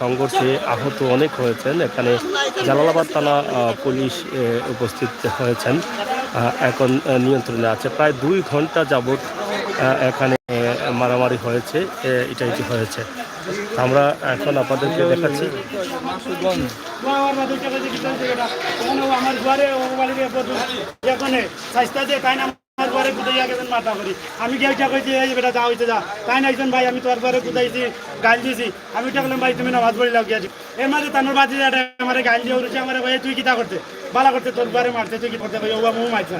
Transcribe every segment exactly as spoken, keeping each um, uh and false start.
সংঘর্ষে আহত অনেক হয়েছেন। এখানে জালালাবাদ থানা, আহ, পুলিশ, এ, উপস্থিত হয়েছেন। আহ, এখন, আহ, নিয়ন্ত্রণে আছে। প্রায় দুই ঘন্টা যাবত, আহ, এখানে, এ, মারামারি হয়েছে, এ, ইটাইটি হয়েছে। আমরা এখন আপনাদেরকে দেখাচ্ছি। আমার ঘরে ও বাড়ির এ পর্যন্ত যেখানে চেষ্টা দিয়ে তাই না আমার ঘরে কোথায় গেছেন মাথা করি। আমি গিয়ে ওইটা কইছি, "এই বেটা, যা হইতে যা।" তাই না একজন ভাই, "আমি তোর ঘরে কোথায় গাইল দিছি।" আমি ওইটা বললাম, "ভাই, তুমি নামাজ পড়ি লাও গিয়া।" এর মাঝে তানোর বাতি যাটা আমার গাইল দিয়ে উঠেছে, আমার ভাই, "তুই কিতা করতে? বালা করতে তোর ঘরে মারছে, তুই কি করতে?" ভাই, ও বাবু মারছে।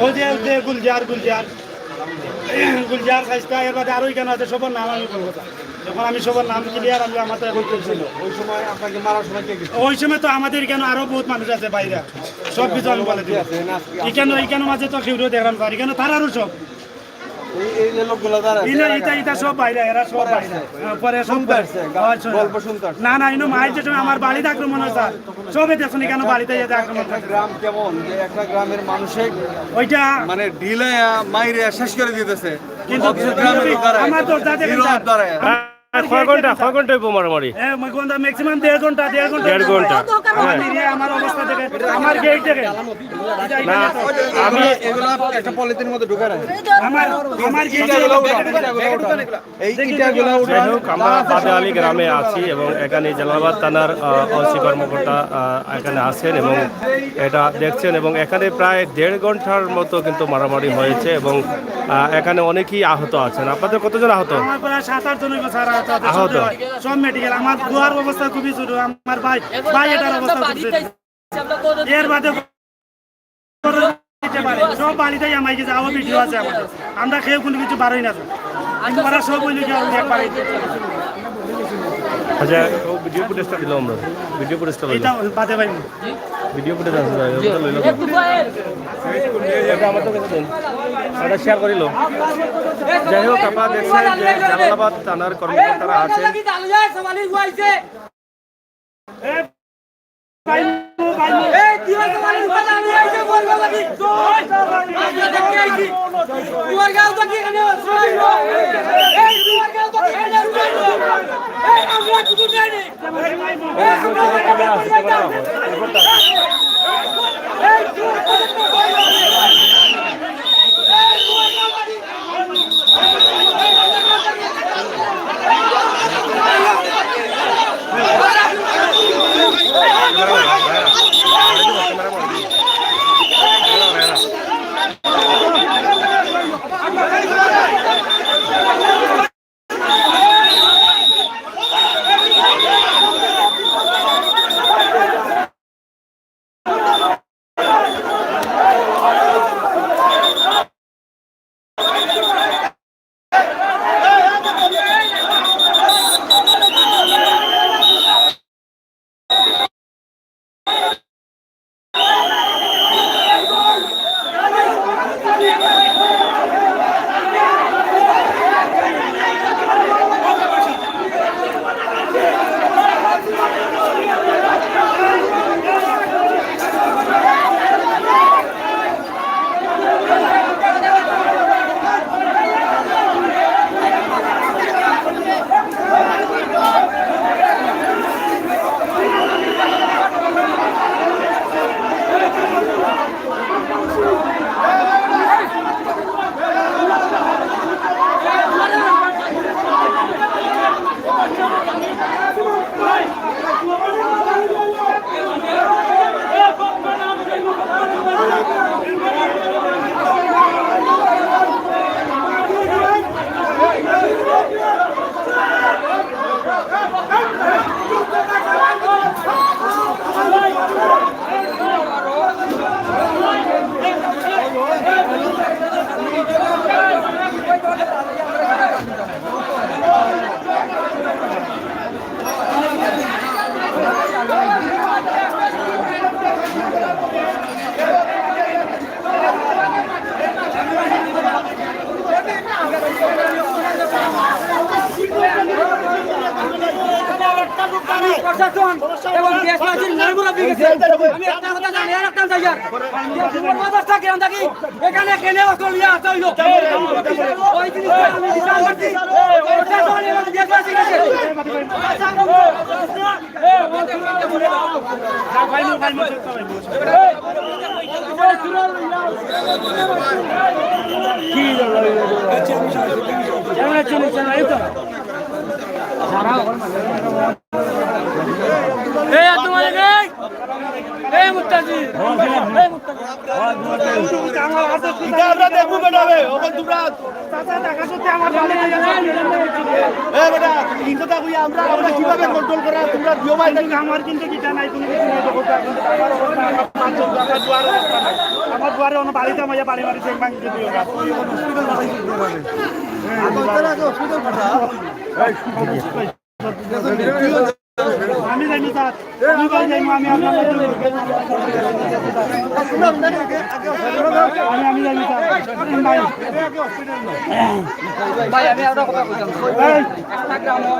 ও যে, যে গুলজার, গুলজার, গুলজার সাইজটা, এর বাদে আরো এখানে আছে, সবার নাম আমি বলবো না। এখন আমি সবার নাম ক্লিয়ার, আমি আমার তো এখন টেনশন। ওই সময় আপনাকে মারার সময় কে গেছিল? ওই সময় তো আমাদের এখানে আরো বহুত মানুষ আছে বাইরে, সব কিছু আমি বলে দিই। এখানে, এখানে মাঝে তো কেউ দেখলাম স্যার, এখানে তার আরো সব। এই, এই যে লোকগুলো দাঁড়ায় আছে, ইনা, এরা ইটা, ইটা সব বাইরে, এরা সব বাইরে। হ্যাঁ, পরে সব শুনতে আসছে, গল্প শুনতে আসছে। না, না, ইনো মাইর যে সময় আমার বাড়িতে আক্রমণ হয় স্যার, সবে দেখুন এখানে বাড়িতে এসে আক্রমণ একটা করে। গ্রাম কেমন যে একটা গ্রামের মানুষে ওইটা মানে ঢিলাইয়া মাইরে শেষ করে দিতেছে। কিন্তু অথচ গ্রামের লোক দাঁড়ায়। আমার তো যাতে নীরব দাঁড়ায়। হ্যাঁ, কয় ঘন্টা, কয় ঘন্টা হইব মারামারি? হ্যাঁ, ম্যাক্সিমাম দেড় ঘন্টা, দেড় ঘন্টা। দেড় ঘন্টা। আমার হ্যাঁ। এরিয়া, আমার অবস্থা দেখে, আমার গেট দেখে। না, আমি এগুলা একটা পলিথিনের মধ্যে ঢুকে রাখি। আমার, আমার গেট ইটাগুলো উঠাও, ইটাগুলো উঠাও। এই ইটাগুলো উঠাও। যাই হোক, আমরা বাদে আলী গ্রামে আছি এবং এখানে জালালাবাদ থানার, আহ, ওসি কর্মকর্তা, আহ, এখানে আছেন এবং এটা দেখছেন এবং এখানে প্রায় দেড় ঘন্টার মতো কিন্তু মারামারি হয়েছে এবং, আহ, এখানে অনেকেই আহত আছেন। আপনাদের কতজন আহত? আমার প্রায় সাত আট জন হইব স্যার আহত আছে। আহত? সব মেডিকেল। আমার বুয়ার অবস্থা খুবই ছোট, আমার ভাই, ভাই এটার অবস্থা খুব ছোট। এর বাদে দিতে পারে। সব বাড়িতেই আমার গেছে, আবার ভিডিও আছে আমাদের। আমরা কেউ কোনো কিছু বারোই না। কিন্তু ওরা সব হইলে কি হবে একবারে? আচ্ছা, ও ভিডিও ফুটেজটা দিলাম আমরা। ভিডিও ফুটেজটা লইলাম। এটা বাদে ভাই। ভিডিও ফুটেজ আছে, স্যার, ওটা লইলাম। এটা আমার তো কাছে দেন। এটা শেয়ার করিল। যাই হোক, আপনারা দেখছেন যে জালালাবাদ থানার কর্মকর্তারা আছেন। প্রশাসন এবং দেশবাসীর মনে মনে গেছে। আমি একটা কথা জানি, আর একটা জায়গা, যে সুবর্ণবাজার গ্রাম থাকি এখানে কেনে অস্ত্র নিয়ে আসা হইলো। ওই জিনিসটা আমি বিচার করছি। প্রশাসন এবং দেশবাসীর কাছে। এই, আব্দুল মালিক, এই! এই, মুত্তাজি! এই, মুত্তাজি! ইটা আমরা দেখবো বেটা রে, ওখান তোমরা। এ বেটা, এই কথা কই আমরা, আমরা কিভাবে কন্ট্রোল করা, তোমরা দিও ভাই। কিন্তু আমার কিন্তু কিতা নাই, কোনো কিছু নাই, দেখো তো, এখন তো আমার অবস্থা, আমার পাঁচজন, আমার দুয়ারে অবস্থা নাই। আমার দুয়ারে অন্য বাড়িতে আমার বাড়ি মারি চেক ভাঙি দিয়ে দিও না। আমি জানি স্যার, আমি ভাই যাইমু, আমি আপনার সাথে আমি, আমি জানি স্যার। ভাই। ভাই, আমি একটা কথা কইতাম। ভাই। একটা গ্রামো,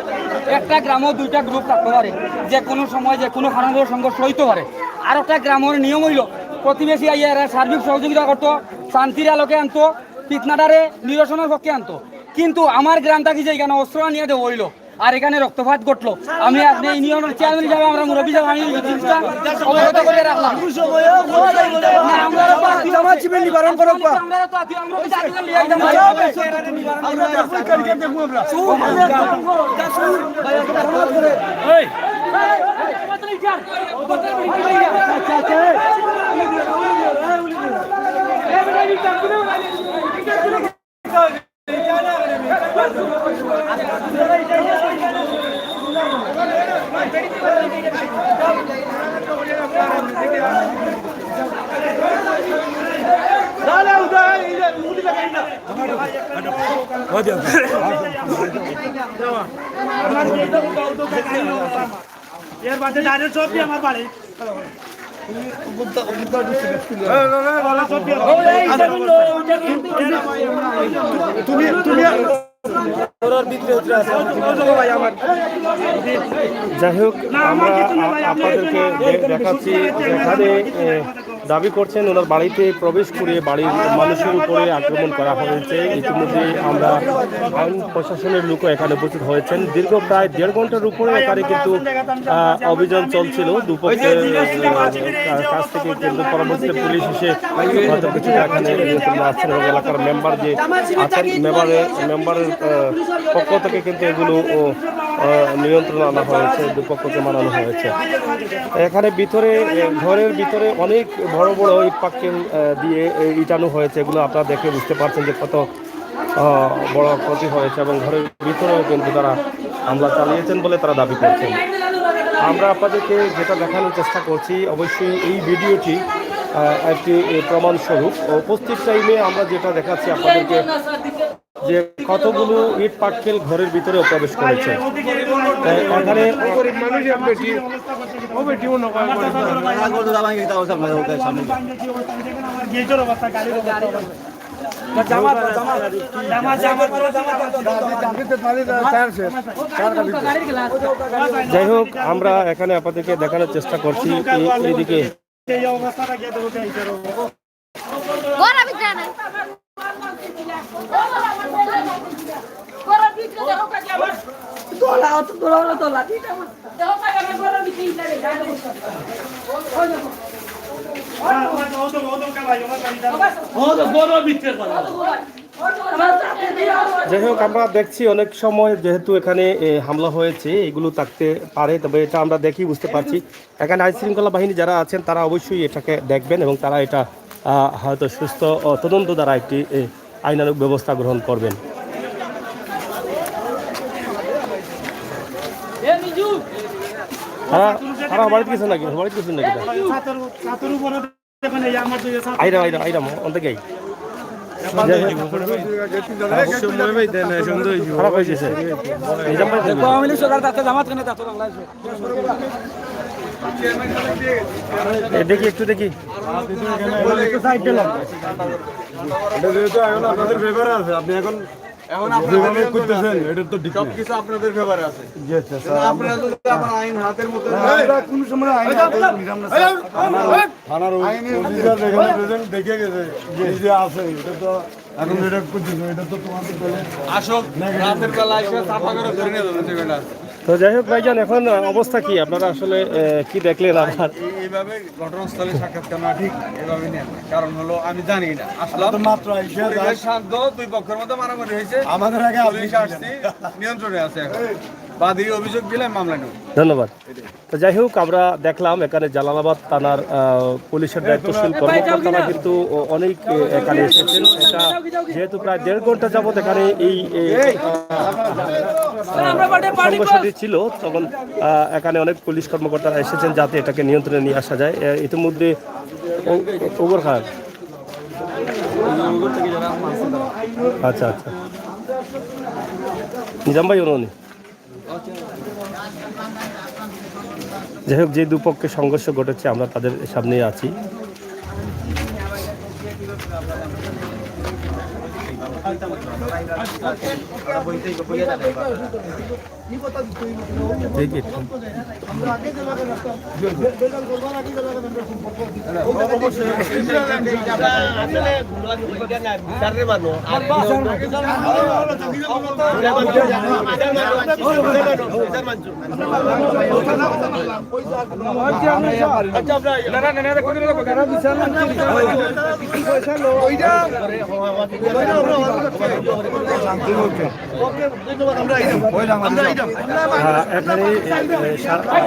একটা গ্রামো দুইটা গ্রুপ থাকতে পারে, যে কোনো সময় যে কোনো কারণে সংঘর্ষ হইতে পারে। আর একটা গ্রামের নিয়ম হইল, প্রতিবেশী আইয়া এরা সার্বিক সহযোগিতা করতো, শান্তির আলোকে আনতো, ফিতনাটারে নিরসনের পক্ষে আনতো। কিন্তু আমার গ্রাম থাকি যে এখানে অস্ত্র আনিয়া দেওয়া হইলো, আর এখানে রক্তপাত ঘটলো। আমি আপনি ইউনিয়নের চেয়ারম্যান হিসাবে, আমরা মুরব্বী হিসাবে আমি এই জিনিসটা অবগত করে রাখলাম। না, আমরা তো আতি-, জামাত শিবির নিবারণ করো, আমরা তো আতি-, আমরা তো আতি-, আমরা তো আতি-, এই। এর বাদে direct সব দিয়ে আমার বাড়ি। তুমি, তুমি, যাই হোক, আমরা আ-, আপনাদেরকে দে-, দেখাচ্ছি, যেখানে, এ, দাবি করছেন ওনার বাড়িতে প্রবেশ করে বাড়ির মানুষের উপরে আক্রমণ করা হয়েছে। ইতিমধ্যে আমরা আইন প্রশাসনের লোকও এখানে উপস্থিত হয়েছেন। দীর্ঘ প্রায় দেড় ঘন্টার উপরে এখানে কিন্তু, আহ, অভিযান চলছিল। দুপক্ষের, আহ, কাছ থেকে কিন্তু পরবর্তীতে পুলিশ এসে হয়তো কিছুটা এখানে নিয়ন্ত্রণে আসছেন এবং এলাকার মেম্বার যে আছেন, মেম্বারের, মেম্বারের, আহ, পক্ষ থেকে কিন্তু এগুলো, ও, আহ, নিয়ন্ত্রণে আনা হয়েছে, দুপক্ষকে মানানো হয়েছে। এখানে ভিতরে, এ, ঘরের ভিতরে অনেক বড় বড় ইট পাটকেল, আহ, দিয়ে, এ, ইটানো হয়েছে। এগুলো আপনারা দেখে বুঝতে পারছেন যে কত, আহ, বড় ক্ষতি হয়েছে এবং ঘরের ভিতরেও কিন্তু তারা হামলা চালিয়েছেন বলে তারা দাবি করছেন। আমরা আপনাদেরকে যেটা দেখানোর চেষ্টা করছি, অবশ্যই এই ভিডিওটি, আহ, একটি, এ, প্রমাণ স্বরূপ। উপস্থিত টাইমে আমরা যেটা দেখাচ্ছি আপনাদেরকে, যে কতগুলো ইট পাটকেল ঘরের ভিতরেও প্রবেশ করেছে। এ, এখানে যাই হোক, আমরা এখানে আপনাদেরকে দেখানোর চেষ্টা করছি এই, এইদিকে। গরম ভিতরে নাই। গরম ভিতরে দেখো কাজে আমার। তোলা, অত তোলা, অত তোলা, ঠিক আছে। দেখো কাজে আমার গরম ভিতরে নাই। ও তো গরম ভিতরে বলা। যাই হোক, আমরা দেখছি অনেক সময় যেহেতু এখানে, এ, হামলা হয়েছে, এগুলো থাকতে পারে, তবে এটা আমরা দেখি বুঝতে পারছি। এখানে আইন শৃঙ্খলা বাহিনী যারা আছেন, তারা অবশ্যই এটাকে দেখবেন এবং তারা এটা, আহ, হয়তো সুস্থ ও তদন্ত দ্বারা একটি, এ, আইনানুগ ব্যবস্থা গ্রহণ করবেন। তারা, তারা বাড়িতে গেছে নাকি? বাড়িতে গেছে নাকি? আইরা, আইরা, আইরা, অন্তে গেই। সময় ভাই দেন না, সুন্দর হইব। খারাপ হয়ে গেছে। নিজাম ভাই দেখো, আওয়ামী লীগ সরকার তাতে জামাত কেন, তাতে বাংলাদেশে। এ, দেখি, একটু দেখি। একটু সাইড দিলাম। এটা যেহেতু এখন আপনাদের ফেভারে আছে, আপনি এখন এখন আপনাদের যেভাবে নিয়ন্ত্রণে করতেছেন, আছে। এটা তো ঠিক না। সবকিছু আপনাদের ফেভারে আছে। জি, আচ্ছা, কিন্তু স্যার, আপনারা আমরা যদি আবার আইন হাতের মতো না, আমরা কোনো সময় আইন হাতে নিলাম না, স্যার। থানার অফিসার যেখানে প্রেজেন্ট দেখে গেছে, এই যে আছে, এটা তো এখন এটা করতেছে, এটা তো তোমাদের তাহলে আসুক, রাতের বেলা এসে চাপা করে ধরে নিয়ে যাবে সেটা। তো যাই হোক ভাইজান, এখন, আহ, অবস্থা কি? আপনারা আসলে, আহ, কি দেখলেন আবার? এই-, এইভাবে ঘটনাস্থলে সাক্ষাৎকার না ঠিক, এভাবে নেন না। কারণ হলো আমি জানি না, আসলাম। তো মাত্র আইসা পরিবেশ just শান্ত, দুই পক্ষের মধ্যে মারামারি হয়েছে। আমাদের আগে আপনি পুলিশ আসছে, নিয়ন্ত্রণে আছে এখন। বাদী অভিযোগ দিলে মামলা নেব। ধন্যবাদ। তো যাই হোক, আমরা দেখলাম এখানে জালালাবাদ থানার, আহ, পুলিশের দায়িত্বশীল কর্মকর্তারা কিন্তু অ-, অনেক, এ, এখানে এসেছেন। এটা যেহেতু প্রায় দেড় ঘন্টা যাবত এখানে এই, এই, আহ, আহ, সংঘর্ষটি ছিল, তখন, আহ, এখানে অনেক পুলিশ কর্মকর্তারা এসেছেন যাতে এটাকে নিয়ন্ত্রণে নিয়ে আসা যায়। এ, ইতিমধ্যে ও-, ওগর খান। আচ্ছা, আচ্ছা। নিজাম ভাই, উনি। যাই হোক, যে দুপক্ষে সংঘর্ষ ঘটেছে, আমরা তাদের সামনেই আছি। এই যে আহ, এখানে, এ, এ, সা-, আহ,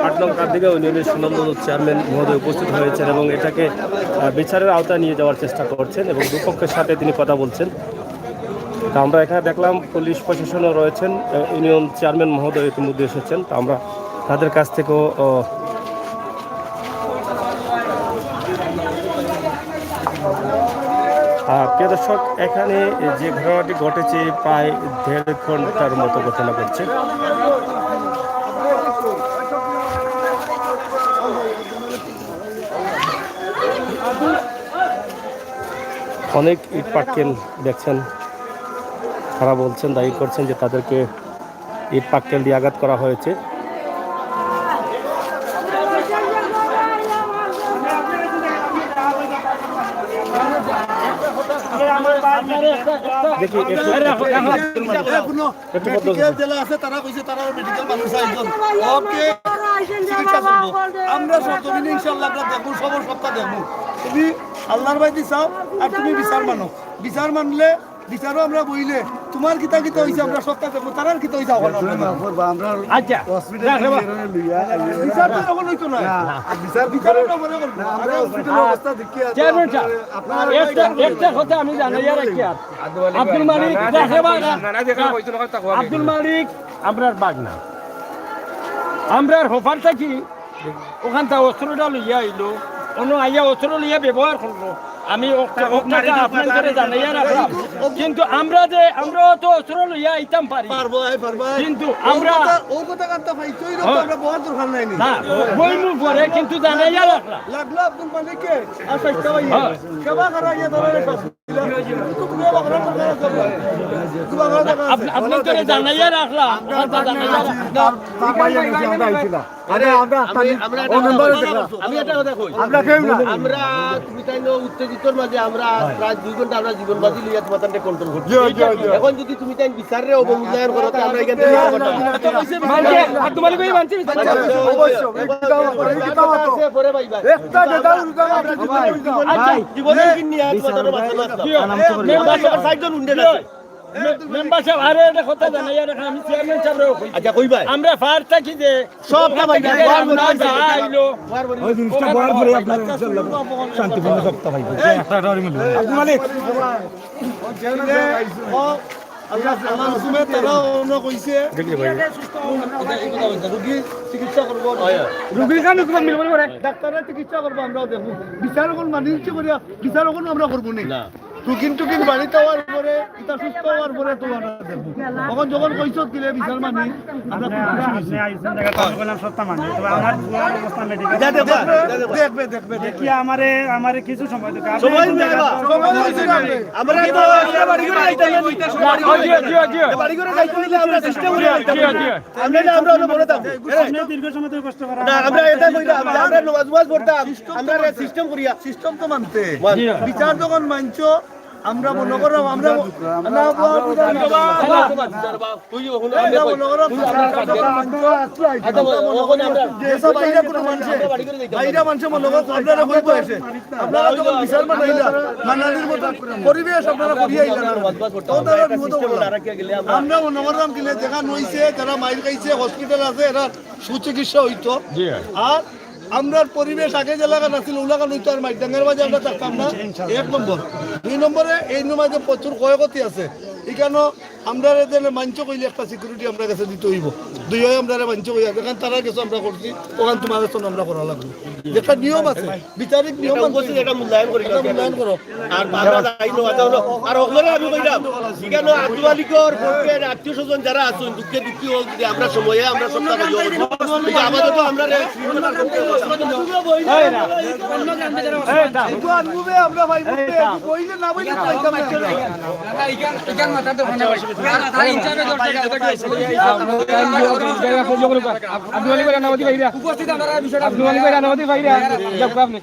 আট নং কার্দিগা ইউনিয়নের সুনামধন্য চেয়ারম্যান মহোদয় উপস্থিত হয়েছেন এবং এটাকে, আহ, বিচারের আওতায় নিয়ে যাওয়ার চেষ্টা করছেন এবং দুপক্ষের সাথে তিনি কথা বলছেন। তো আমরা এখানে দেখলাম পুলিশ প্রশাসনও রয়েছেন, আহ, ইউনিয়ন চেয়ারম্যান মহোদয় ইতিমধ্যে এসেছেন। তো আমরা তাদের কাছ থেকেও, আহ, আহ, প্রিয় দর্শক, এখানে যে ঘটনাটি ঘটেছে, প্রায় দেড় ঘন্টার মতো ঘটনা ঘটছে। অনেক ইট পাটকেল দেখছেন, তারা বলছেন, দাবি করছেন যে তাদেরকে ইট পাটকেল দিয়ে আঘাত করা হয়েছে। দেখি, একটু, একটু, একটু, একটু মেডিকেল যেলা আছে, তারা কইছে তারা মেডিকেল মানুষ আইজন। ওকে, চিকিৎসা চলবো। আমরা সরজমিনে ইনশাআল্লাহ আমরা দেখবো, সবর সপ্তাহ দেখবো। তুমি আল্লাহর বায়দি চাও, আর তুমি বিচার মানো। বিচার মানলে বিচারও আমরা বইলে, তোমার কিতা কিতা হইছে আমরা সবটা দেখবো, তারার কিতা হইছে এখন আমরা দেখবো। আচ্ছা, হসপিটাল রাখ রে বাবা। বিচার তো এখন হইতো না। না, বিচার বিচার আমরা পরে করবো। না, আমরা আগে হসপিটালের অবস্থা দেখি আর চেয়ারম্যান সাহেব, আপনারা একটা, একটা কথা আমি জানাইয়া রাখি আর। আব্দুল মালিক, না, না, রাখ রে বাবা, না, না, না, দেখা হইতো না, কথা কওয়া আব্দুল মালিক, আমরার বাগনা। আমরার হফার থাকি ওখানটা অস্ত্রটা লইয়া আইলো, অনো আইয়া অস্ত্র লইয়া ব্যবহার করলো। আমি অক্টা-, অক্টাটা আপনার করে জানাইয়া রাখলাম। কিন্তু আমরা যে, আমরাও তো অস্ত্র লইয়া আইতাম পারি। পারবো, আই পারবো, আই। কিন্তু ও আমরা কথা, ও কথা কান্তা ভাই, তুই তো হ্যাঁ। আমরা বড় দরকার নাই নি। না, বইমু পরে, কিন্তু জানাইয়া রাখলাম। লাগলো আব্দুল মালিককে, আর চেষ্টা ভাই। হ্যাঁ। কেবা করা ইয়া ধরে রে সব। আপ-, আপনার করে জানাইয়া রাখলাম। আরে, আমরা, আমরা আমি, আমরা একটা কথা কই। আমরা কেউ না। আমরা, তুমি তাই না উত্তেজিতর মাঝে আমরা প্রায় দুই ঘন্টা আমরা জীবন বাজি লইয়া তোমার তানরে কন্ট্রোল করছি। জি, জি, জি। এখন যদি তুমি তাই বিচাররে অবমূল্যায়ন করো, তে আমরা এখান থেকে মানছে, আর তোমার কই মানছে? অবশ্যই, এই কিতাব, এই কিতাব তো। আছে, পরে ভাই, ভাই। একটা যেটা উল্টা মারবে, জীবন ভাই। জীবন কিনি আর তোমার তানরে বাঁচানো আসলাম। মেম্বার সাহেব, সাইডজন উন্ডে আছে। মে-, মেম্বার সাহেব, আরে এটা কথা জানাই, আর আমি চেয়ারম্যান সাহেবরেও কই। আচ্ছা, কই ভাই? আমরা ফায়ার থাকি যে সব ভাই, ভাই, ভাই, ভাই, ভাই। আইলো। ওই জিনিসটা বলার পরে আপনারা ইনশাআল্লাহ শান্তিপূর্ণ সপ্তাহ ভাই। এই, একটা, একটা করে মিলবে। আব্দুল মালিক। ও, আল্লাহ, আল্লাহ রসুলে তারা অনো কইছে। দেখলে ভাই। রুগী চিকিৎসা করবো। রুগীর কারণে তোমার মিলবে না। ডাক্তাররা চিকিৎসা করবো, আমরাও দেখবো। বিচার অখন মানি নিচ্ছে করিয়া, বিচার অখন আমরা করবো নি। না। টুকিন টুকিন বাড়িত আওয়ার পরে, ইতা সুস্থ অওয়ার পরে তুমারে দেখমু। অখন যখন কইছস কিলা বিচার মানি, আমরা খুব খুশি অইছি। আপনি আইছেন দেখে তো আমি কইলাম সত্য মানি। তবে আমার পুরান অবস্থা মেডিকেল ইটা দেখবা, ইটা দেখবা। দেখবে, দেখবে, দেখবে। দেখি আমারে, আমারে কিছু সময় দিতে। আপনি সময় এখন নিয়ে দেখেন। আইবা। সময় দিছি না আমরা। আমরা তো বাড়ি করে যাইতাম না। জি, জি, জি। বাড়ি করে যাইতাম না, আমরা সিস্টেম করে যাইতাম। জি, জি। আমরা না, আমরা অনো বড় দাম। আপনি দীর্ঘ সময় ধরে কষ্ট করা। না, আমরা ইটা কইরা, আমরা, আমরা নমাজ, নমাজ পড়তাম। আমরা সিস্টেম করিয়া। সিস্টেম তো মানতে। জি। বিচার যখন মানছো, আমরা মনো করো, আমরা, আমরা, আমরা মনো করো, যে সব বাইরে কোনো মানষে, বাইরে মানষে মনো করো, আপনারা কই বসে? আপনারা যখন বিচার মানাইলা, মানানির মতো পরিবেশ আপনারা করিয়া আইলা না। তখন তারা বিপদে পড়লা। আমরা মনো করলাম কিলা যেখান অইছে, যারা মাইর খাইছে, হসপিটাল আছে, এরা সুচিকিৎসা অইতো। জি। আর আমরার পরিবেশ আগে যেলাখান আছিল, অউলাখান অইতো, আর মাইরডাঙ্গার মাঝে আমরা থাকতাম না। এক নম্বর। দুই নম্বরে, এইন মাঝে প্রচুর ক্ষয়ক্ষতি আছে। ইখানো আমরারে যেন মানষে কইলে একটা সিকিউরিটি আমরার গেছে দিতে অইবো। দুই অয় আমরারে মানষে কইয়া, যেখান তারার গেছে আমরা করছি, অখান তুমার গেছে আমরা করা লাগবো। যেটা নিয়ম আছে, বিচারিক নিয়ম আছে, এটা মূল্যায়ন করি, এটা মূল্যায়ন করো। আর বাংলা আইন আছে, আর অগুলোরে আমি কইলাম, ইখানো আব্দুল মালিকর পক্ষের আত্মীয় স্বজন যারা আছইন, দুঃখে দুঃখী অউক, যদি আমরা সময়ে আমরা সব কাজ করব। কিন্তু আপাতত আমরারে এই না। এই না। একটু আনবো বে, আমরা ভাই বলতে, এই না। একটু বইলে না বইলে তো পাইতাম না। আব্দুল মালিক ভাই রানাবতী ভাইরা। উপস্থিত আমরা বিষয়টা আব্দুল মালিক ভাই রানাবতী ভাইরা। যাক, আপনি।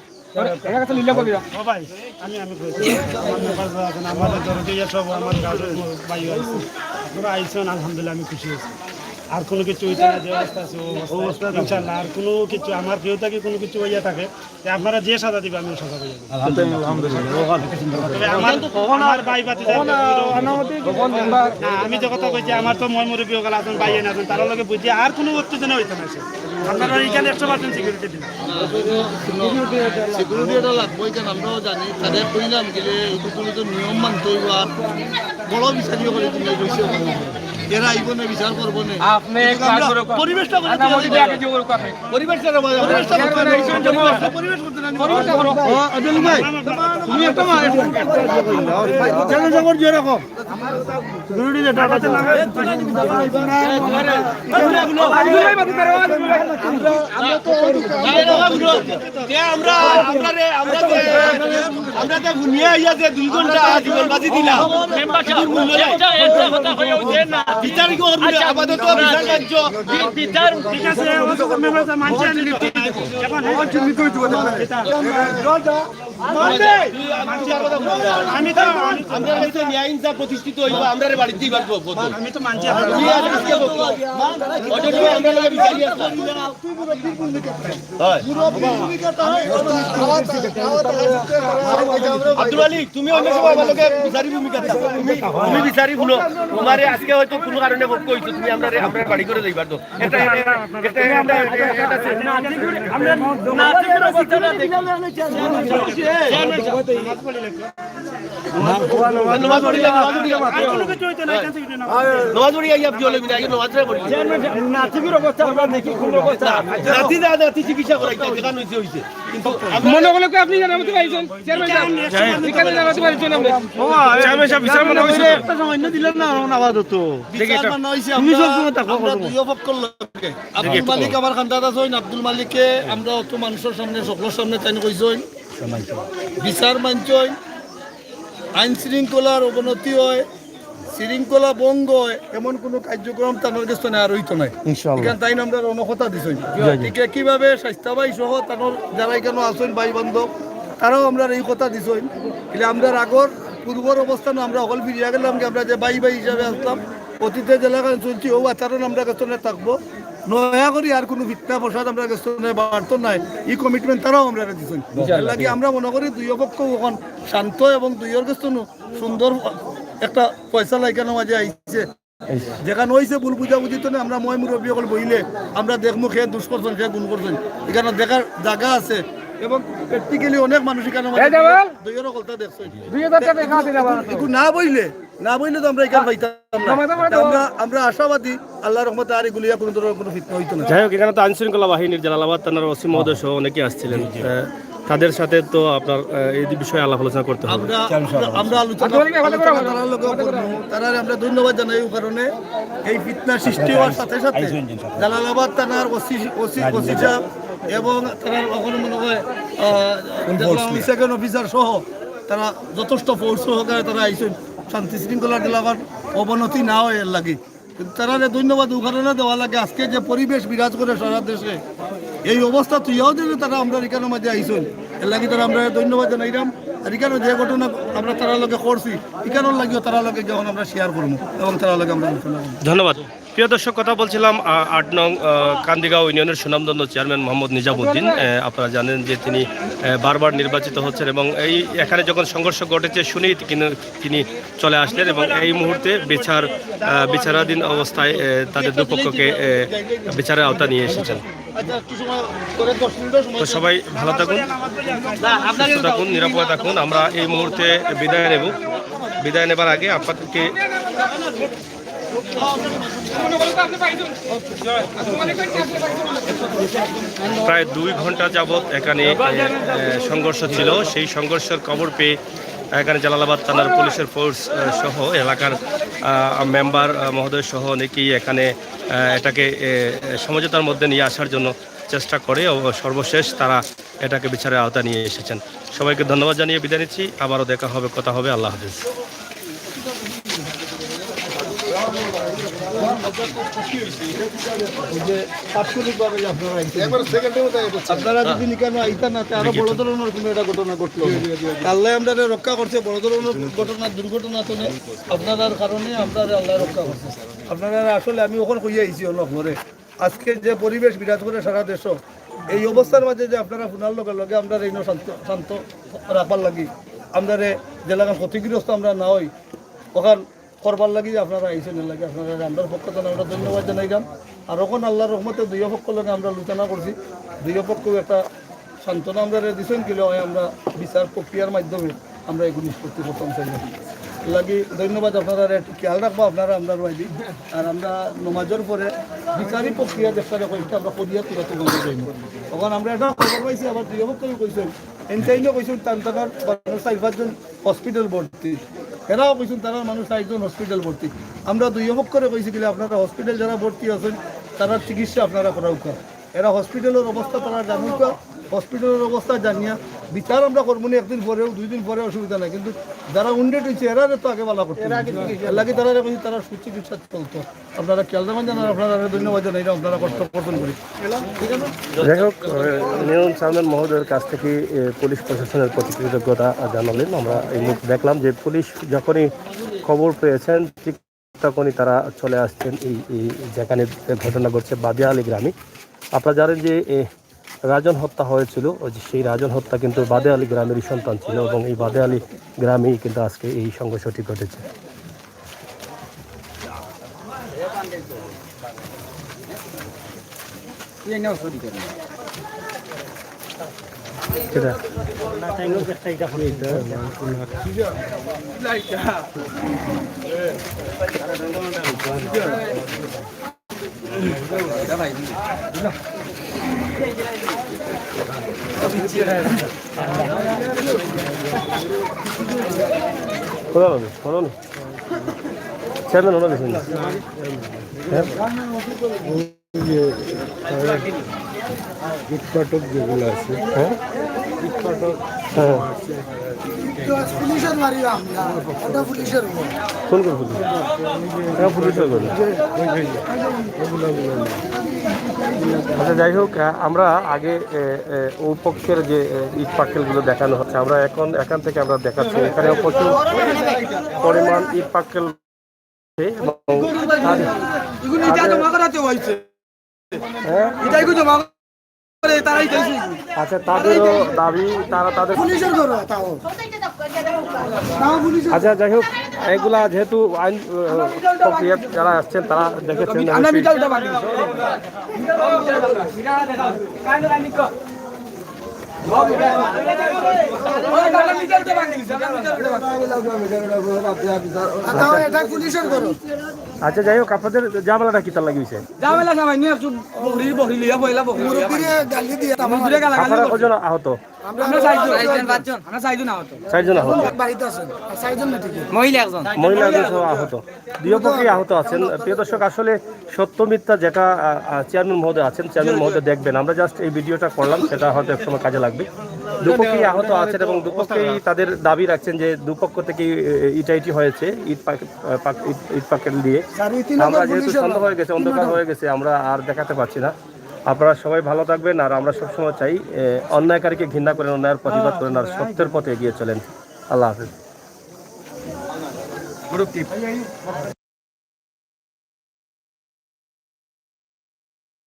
এরা কাছে লিল্লা কবিরা। ও ভাই, আমি, আমি কইছি। আমার কাছে আছেন, আমাদের দরদিয়া সব আমার গার্লফ্রেন্ড ভাই আছে। আপনারা আইছেন, আলহামদুলিল্লাহ, আমি খুশি অইছি। আর কোনো কিছু অইতো না, যে অবস্থা আছে, ও অবস্থা। ইনশাআল্লাহ, আর কোনো কিছু, আমার কেউ থাকি কোনো কিছু অইয়া থাকে, তে আপনারা যে সাজা দিবা, আমি সাজা পাইয়া যাবো। আলহামদুলিল্লাহ। তবে আমার, আমার ভাই ভাতিজা, না, আমি যে কথা কইছি, আমার তো ময় মুরব্বি অকল আছেন, ভাই এনে আছেন, তারার লগে বুঝি আর কোনো উত্তেজনা অইতো না। আপনারা ইখান একশো percent সিকিউরিটি দিন। সিকিউরিটি এটা লাগবো, ইখান আমরাও জানি। তারে কইলাম গেলে, ইটা তুমি তো নিয়ম মানতে অইবো, আর বড় বিচারিও করে তুমি রইছে। এরা আইবো না, বিচার করবো না। আপনি কিন্তু এক কাজ আমরা করো, পরিবেশটা বলে আনা মধ্যে আগে জোগাড় করো। পরিবেশটা বলে, পরিবেশটা বলে, পরিবেশটা বলে। ও, আব্দুল ভাই, তুমি একটা মা-, কেন জবর জোরে রাখো? তে আমরা, আমরা রে, আমরা যে, আমরা যে ঘুমিয়ে আইয়া যে দুই ঘন্টা জীবন বাজি দিলাম, এটার মূল্য নাই। বিচার কি করবো? আপাতত বিচার কার্য। ঠিক আছে, ও তো মেম্বার সাহেব মানছে, আমি লিখতে দিব। এখন আমি তো, আমি তো, আমরা তো ন্যায় ইনসাফ প্রতিষ্ঠিত অইবো, আমরারে বাড়িত দিবার বদল। আমি তো মানছি। তুমি আর আজকে বদল। অথচ আমরা লগে বিচারি আসলাম। আব্দুল আলী, তুমি অন্য সময় আমার লগে বিচারি ভূমিকা থাকো। তুমি, তুমি বিচারি হুনো। তুমারে আজকে হয়তো কোনো কারণে ভোগ করছো, তুমি আমরারে, আমরার বাড়ি করে যাইবার তো। এটা, এটা, এটা, এটা, এটা, এটা, নমাজ পড়িলে, নমাজ পড়িলে। নমাজ পড়ি আইয়া কি হলো? বিনা আগে নমাজ পড়ি। নাতির অবস্থা আমরা দেখি, কোন অবস্থা। নাতি না, নাতি চিকিৎসা করাইতে যেখানে হইছে, হইছে। কিন্তু আমরা মনে করলে কি আপনি জানাতে পারছেন? চেয়ারম্যান সাহেব, এখানে জানাতে পারছেন আপনি? চেয়ারম্যান সাহেব, বিচার মনে হইছে তো? একটা সময় না দিলেন না, এখন আবার হতো। বিচার মনে হইছে, তুমি আমরা, সব সময় থাকো, আমরা দুইও পক্ষর লগে। আব্দুল মালিক আমার খান্দাত আছইন, আব্দুল মালিকে আমরা অত মানুষের সামনে, সকলের সামনে তাইন কইছইন, বিচার মানছইন, আইন শৃঙ্খলার অবনতি হয়, শৃঙ্খলা ভঙ্গ হয়, এমন কোনো কার্যক্রম তানোর গেছ থনে আর হইতো নায়। ইনশাআল্লাহ। এখান তাইন আমরা রণকথা দিছইন। জি, জি। ঠিক একইভাবে স্বাস্থ্য ভাই সহ তানোর যারা এখানে আছইন ভাই বান্ধব, তারাও আমরারে এই কথা দিছইন। এলে আমরার আগর পূর্বর অবস্থান আমরা হকল ফিরিয়া গেলাম কি আমরা যে ভাই ভাই হিসাবে আসলাম, অতীতে যেলাখান চলছি, ও আচরণ আমরার গেছ থনে থাকবো। নয়া করি আর কোনো ফিতনা ফসাদ আমরার গেছ থনে বাড়তো নায়, এই commitment তারাও আমরারে দিছইন। ইনশাআল্লাহ। এর লাগি আমরা মনে করি দুইও পক্ষ এখন শান্ত এবং দুইওর গেছ থনে সুন্দর একটা ফয়সালা এখানে মাঝে আইছে। যেখান হইছে ভুল বুঝাবুঝি তো না, আমরা ময় মুরব্বি হকল বইলে আমরা দেখমু কে দুষ করছইন, কে গুণ করছইন। এখানে দেখার জাগা আছে এবং practically অনেক মানুষ এখানে এই যে বল। দুইওর হকলতা দেখছইন। দুইও দাঁতটা দেখা আছে না, বল। একটু না বইলে, না বইলে তো আমরা এখানে পাইতাম না। আমরা, আমরা আশাবাদী আল্লাহর রহমতে আর এগুলিয়া কোনো ধরনের কোনো ফিতনা হইতো না। যাই হোক, এখানে তো আইন শৃঙ্খলা বাহিনীর জালালাবাদ থানার ওসি মহোদয় সহ অনেকে আসছিলেন। জি, জি। আহ, তাদের সাথে তো আপনার, আহ, এই বিষয়ে আলাপ আলোচনা করতে হবে। আমরা, আমরা, আমরা আলোচনা, আলোচনা তারার লগে করবো। তারারে আমরা ধন্যবাদ জানাই এই কারণে, এই ফিতনা সৃষ্টি হওয়ার সাথে সাথে জালালাবাদ থানার ওসি, ওসি, ওসি সাহেব এবং তারার ওখানে মনে হয়, আহ, দেখলাম আমি সেকেন্ড অফিসার সহ তারা যথেষ্ট ফোর্স সহকারে তারা আইছেন শান্তি শৃঙ্খলা এলাকার অবনতি না হয় এর লাগি। কিন্তু তারারে ধন্যবাদ ওখানে দেওয়া লাগে। আজকে যে পরিবেশ বিরাজ করে সারা দেশে, এই অবস্থা তুইয়াও দিলে তারা আমরা এখানে মাঝে আইসন, এর লাগি তারা আমরা ধন্যবাদ জানাইলাম। আর এখানে যে ঘটনা আমরা তারা লগে করছি, এখানোর লাগিও তারা লগে যখন আমরা শেয়ার করবো এবং তারা লগে আমরা আলোচনা করবো। ধন্যবাদ। প্রিয় দর্শক, কথা বলছিলাম, আহ, আট নং, আহ, কান্দিগাঁও ইউনিয়নের সুনামধন্য চেয়ারম্যান মোহাম্মদ নিজামুদ্দিন। আহ, আপনারা জানেন যে তিনি, আহ, বারবার নির্বাচিত হচ্ছেন এবং এই এখানে যখন সংঘর্ষ ঘটেছে শুনেই কিন্তু তিনি চলে আসলেন এবং এই মুহূর্তে বিচার, আহ, বিচারাধীন অবস্থায়, আহ, তাদের দুপক্ষকে, আহ, বিচারের আওতা নিয়ে এসেছেন। তো সবাই ভালো থাকুন, সুস্থ থাকুন, নিরাপদে থাকুন। আমরা এই মুহূর্তে বিদায় নেব। বিদায় নেবার আগে আপনাদেরকে প্রায় দুই ঘন্টা যাবৎ এখানে, এ, এ, সংঘর্ষ ছিল। সেই সংঘর্ষের খবর পেয়ে এখানে জালালাবাদ থানার পুলিশের ফোর্স, এ, সহ এলাকার, আ, মেম্বার, আ, মহোদয় সহ অনেকেই এখানে, আ, এটাকে, এ, এ, সমঝোতার মধ্যে নিয়ে আসার জন্য চেষ্টা করে ও সর্বশেষ তারা এটাকে বিচারের আওতায় নিয়ে এসেছেন। সবাইকে ধন্যবাদ জানিয়ে বিদায় নিচ্ছি। আবারও দেখা হবে, কথা হবে। আল্লাহ হাফেজ। ওই যে তাৎক্ষণিকভাবে যে আপনারা আইছেন, আপনারা যদি নিকানো আইতা না, তে আরো বড় ধরনের কোনো একটা ঘটনা ঘটলো। আল্লাহ আমরারে রক্ষা করছে, বড় ধরনের ঘটনা, দুর্ঘটনা তো নেই। আপনারার কারণে আমরারে আল্লাহ রক্ষা করছে। আপনারা আসলে আমি ওখানে কইয়া আইছি অনেক ঘরে। আজকে যে পরিবেশ বিরাজ করে সারা দেশও, এই অবস্থার মাঝে যে আপনারা ফোনার লগে লগে আমরারে ইনো শান্ত, শান্ত রাখবার লাগি, আমরারে যে লাগান ক্ষতিগ্রস্ত আমরা না হই, ওখান করবার লাগি যে আপনারা আইছেন, এর লাগি আপনারা আমরার পক্ষ থেকে আমরা ধন্যবাদ জানাইলাম। আর ওখান আল্লাহর রহমতে দুই পক্ষ লগে আমরা আলোচনা করছি, দুই পক্ষও একটা সান্ত্বনা আমরারে দিছেন, কিলে হয় আমরা বিচার প্রক্রিয়ার মাধ্যমে আমরা এগুলো নিষ্পত্তি করতাম চাই। লাগি ধন্যবাদ, আপনারা একটু খেয়াল রাখবো, আপনারা আমরার বাইরে। আর আমরা নমাজের পরে বিচারি প্রক্রিয়া দেখতে দেখো, এটা আমরা করিয়া তুলে তুলে যাইব। তখন আমরা একটা খবর পাইছি, আবার দুই পক্ষই কইছেন, এনটাইনও কইছেন, তান তাকার মানুষ চার পাঁচজন হসপিটাল ভর্তি, এরাও কইছেন তারার মানুষ চারজন হসপিটাল ভর্তি। আমরা দুই পক্ষরে কইছি কিলে আপনারা হসপিটাল যারা ভর্তি আছেন, তারার চিকিৎসা আপনারা করা উচিত। এরা হসপিটালের অবস্থা তারা জানুকা, হসপিটালের অবস্থা জানিয়া বিচার আমরা করবো নি একদিন পরেও, দুই দিন পরে, অসুবিধা নাই। কিন্তু যারা উন্ডেট হইছে, এরারে তো আগে ভালা করতে হবে। এর লাগি তারা কইছে তারা সুচিকিৎসা চলতো। আপনারা খেয়াল রাখবেন যেন, আপনারা ধন্যবাদ জানাই, আপনারা কষ্ট করছেন করি। যাই হোক, আহ, ইউনিয়ন চেয়ারম্যান মহোদয়ের কাছ থেকে, আহ, পুলিশ প্রশাসনের প্রতি কৃতজ্ঞতা জানালেন। আমরা এই মুহূর্তে দেখলাম যে পুলিশ যখনই খবর পেয়েছেন, ঠিক তখনই তারা চলে আসছেন এই, এই যেখানে ঘটনা ঘটছে বাদে আলী গ্রামে। আপনারা জানেন যে, এ, রাজন হত্যা হয়েছিল, ওই যে সেই রাজন হত্যা কিন্তু বাদে আলী গ্রামেরই সন্তান ছিল এবং এই বাদে আলী গ্রামেই কিন্তু আজকে এই সংঘর্ষটি ঘটেছে। কোথায় হবে? বলো না। চেয়ারম্যান ওনার গেছেন। হ্যাঁ? ওই যে, আহ, ইটপাটক যেগুলো আছে, হ্যাঁ? ইটপাটক হ্যাঁ। আছে। পুলিশের বাড়ি আমরা, ওটা পুলিশের ঘর। কোন কোন পুলিশ? হ্যাঁ, পুলিশের ঘর। ওই যে, ওগুলো, ওগুলো না। আচ্ছা, যাই হোক, আহ, আমরা আগে, এ, এ, ও পক্ষের যে, এ, ইট পাটকেলগুলো দেখানো হচ্ছে, আমরা এখন এখান থেকে আমরা দেখাচ্ছি, এখানে প্রচুর পরিমাণ ইট পাটকেল এবং তাদের, ইগুলো ইটা তাদের জমা করাতে হইছে। হ্যাঁ? ইটা ইগুলো জমা করে তারাই চাইছে। আচ্ছা, তাদেরও দাবি, তারা তাদের পুলিশের ঘর তাও। তাও পুলিশের আচ্ছা, যাই হোক, এগুলা যেহেতু আইন, আহ, প্রক্রিয়া যারা আসছেন, তারা দেখেছেন, আমি অবশ্যই। মিটারটা বাকি। আচ্ছা, যাই হোক, আপনাদের ঝামেলাটা কিতার লাগি হইছে? ঝামেলা সামান্য একটু বকরি, বকরি লইয়া পয়লা বকরি লইয়া মুরব্বিরে গালি দিয়া, মুরব্বিরে গালাগালি আপনারা করছে। কজন আহত? আমরা চারজন। চারজন, পাঁচজন। আমরা চারজন আহত। চারজন আহত। বাড়িতে আছেন, আর চারজন না ঠিক আছে। মহিলা একজন। মহিলা একজন সহ আহত। দুই পক্ষেই আহত আছেন। প্রিয় দর্শক, আসলে সত্য মিথ্যা যেটা আহ, আহ, চেয়ারম্যান মহোদয় আছেন, চেয়ারম্যান মহোদয় দেখবেন। আমরা জাস্ট এই ভিডিওটা করলাম, সেটা হয়তো একসময় কাজে লাগবে। দুপক্ষেই আহত আছেন এবং দুপক্ষেই তাদের দাবি রাখছেন যে দুপক্ষ থেকে ইটাইটি হয়েছে ইট পাক- আহ, পাক- ইট- ইট পাকেল দিয়ে। স্যার, এই তিন আমরা নম্বর যেহেতু পুলিশ সন্ধ্যা আবার। হয়ে গেছে, অন্ধকার হয়ে গেছে, আমরা আর দেখাতে পারছি না। আপনারা সবাই ভালো থাকবেন, আর আমরা সবসময় চাই এ, অন্যায়কারীকে ঘৃণা করেন, অন্যায়ের প্রতিবাদ করেন, আর সত্যের পথে এগিয়ে চলেন। আল্লাহ হাফেজ।